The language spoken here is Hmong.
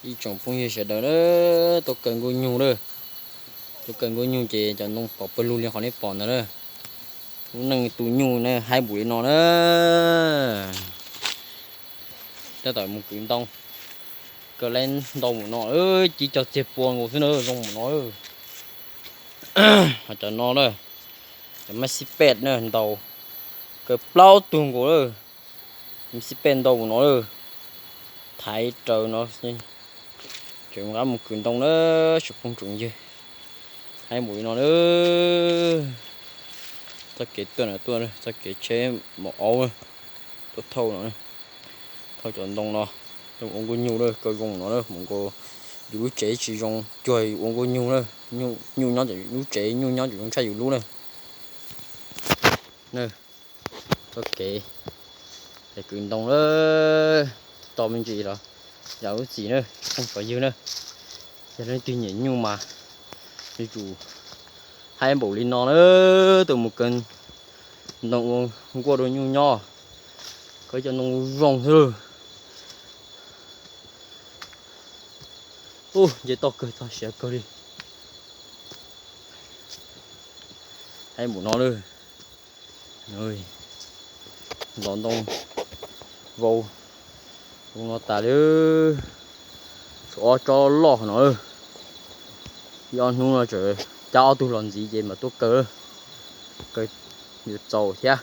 Ib tsoom phooj ywg sawv daws na, tuaj kaw nkuaj nyug na. Tuaj kaw nkuaj nyug ces cov ntoo pom pawg lug li qhov nej pom ntawd na. Lub neej tu nyuj na haib npaum li no na. Tab tom mus kwv ntoo, kaw lab ntau npaum no, ci cog txiag pua nkaus xwb na, zoo npaum no. Ho cov no na, cov mab xib pej na, ntau, kaw plaub tug nkaus na. Mab xib pej ntau npaum no na, thaiv raws no. Tseem rov qab mus kwv ntoo na, tsoom phooj tsoom ywg, haib npaum li no na. Txoj kev tuaj no tuaj, txoj kev tsheb maum aub tuaj thauj no, thauj cov ntoo no, ua nkuaj nyug na, kaw zoo no na, mus nkaus yus lub tsev tsis zoo cuag yus ua nkuaj nyug na. Nyuj nyob, lub tsev nyuj nyob tsis zoo tshaj yus lub na. Txoj kev kwv ntoo na, tsis tau me ntsis los yog lub txim na, phooj ywg na. Yog leej twg nyiam nyuj mas yuav tsum haib npaum li no na, tuaj mus kaw ntoo ua nkuaj rau nyuj nyob, kaw cov ntoo zoo xwb. Ub, nce toj kawg, txog siav kawg li. Haib npaum no lawm. Ntov ntoo vau, vau no tas li. Tshuav ob tsob loj no. Ib ob hnub no tseem cab ob tug los ntxiv ces mam tuaj kaw, kaw yuav txaus thiab.